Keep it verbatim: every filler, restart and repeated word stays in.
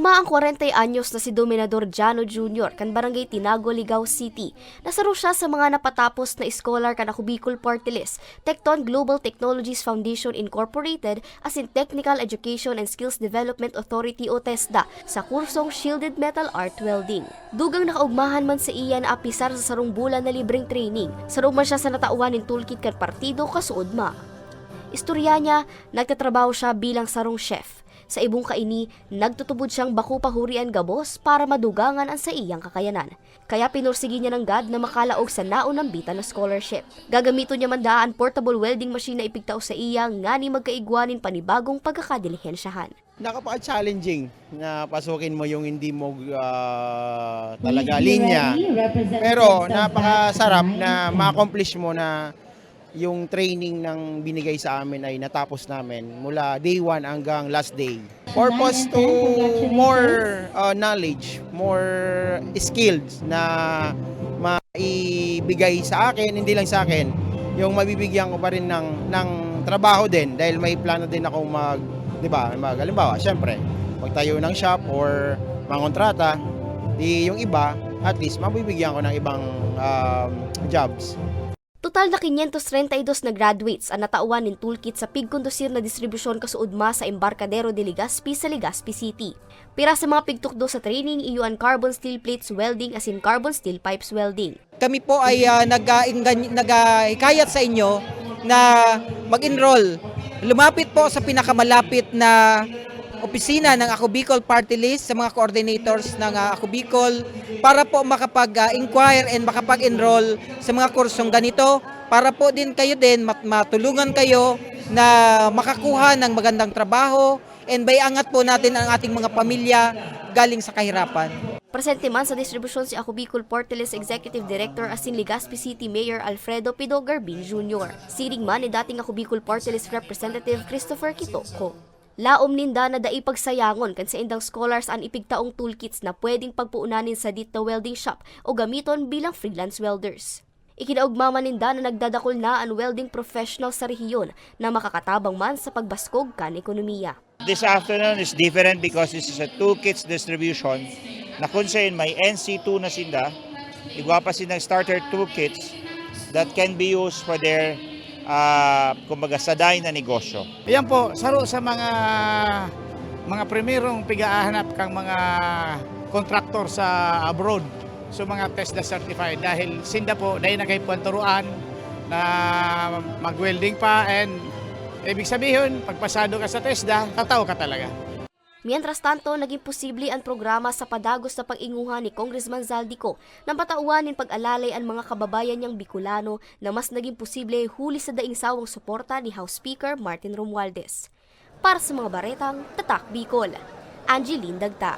Maang kwarenta anyos na si Dominador Jano Junior kan Barangay Tinago, Ligao City, na saro siya sa mga napatapos na scholar kan Ako Bicol Party List, Tecton Global Technologies Foundation Incorporated asin Technical Education and Skills Development Authority o TESDA sa kursong Shielded Metal Art Welding. Dugang nakaugmahan man sa iya na apisar sa sarong bulan na libreng training, saro man siya sa natawan nin toolkit kan partido kasuodma. Istorya niya, nagtatrabaho siya bilang sarong chef. Sa ibong kaini, nagtutubod siyang bako pa huri an gabos para madugangan an saiyang kakayanan. Kaya pinursigi niya nanggad na makalaog sa naon nambitan na scholarship. Gagamiton niya man daa an portable welding machine na ipigtao saiya nganing magkaigwa nin panibagong pagkakadilihensyahan. Napaka-challenging na pasukin mo yung hindi mo, ah, talaga linya. Pero napakasarap na ma-accomplish mo na yung training ng binigay sa amin ay natapos namin mula day one hanggang last day. Purpose to more, uh, knowledge, more skills na maibigay sa akin, hindi lang sa akin, yung mabibigyan ko pa rin ng, ng trabaho din dahil may plano din akong mag, di ba, mag, halimbawa, syempre, magtayo ng shop or mangontrata, di yung iba, at least mabibigyan ko ng ibang, um, jobs. Total na quinientos treinta y dos na graduates an natawan nin toolkit sa pigkondusir na distribusyon kasuodma sa Embarcadero de Legazpi sa Legazpi City. Pira sa mga pigtukdo sa training iyo an carbon steel plates welding asin carbon steel pipes welding. Kami po ay, ah, nag-ainggan-, nag-ahikayat sa inyo na mag-enroll. Lumapit po sa pinakamalapit na opisina ng Ako Bicol Party List, sa mga coordinators ng, ah, Ako Bicol, para po makapag, ah, inquire and makapag-enroll sa mga kursong ganito, para po din kayo din mat-, matulungan kayo na makakuha ng magandang trabaho, and maiangat po natin ang ating mga pamilya galing sa kahirapan. Presente man sa distribusyon si Ako Bicol Party List Executive Director asin Legazpi City Mayor Alfredo Pido Garbin Junior. Siring man ni dating Ako Bicol Party List Representative Christopher Quitoco. Laom ninda na dai pagsayangon kan saindang scholars an ipigtaong toolkits na pwedeng pagpuonan nin sadit na welding shop o gamiton bilang freelance welders. Ikinaogma man ninda na nagdadakul na an welding professional sa rehiyon na makakatabang man sa pagbaskog kan ekonomiya. This afternoon is different because this is a toolkits distribution na kung sayon may N C two na sinda, igwa pa sindang starter toolkits that can be used for their, ah, kumbaga, saday na negosyo. Yan po, saro sa mga, mga primerong pig-aahanap kang mga kontraktor sa abroad. So, mga TESDA certified dahil sinda po, dahil nagkaipuan turuan na mag-welding pa, and ibig sabihin, pagpasado ka sa TESDA, tatao ka talaga. Mientras tanto, naging posible an programa sa padagos na pag-inguha ni Congressman Zaldy Co na matawan nin pag-alalay an mga kababayan niyang Bicolano na mas naging posible huli sa daing sawang suporta ni House Speaker Martin Romualdez. Para sa mga baretang Tatak Bicol, Angeline Dagta.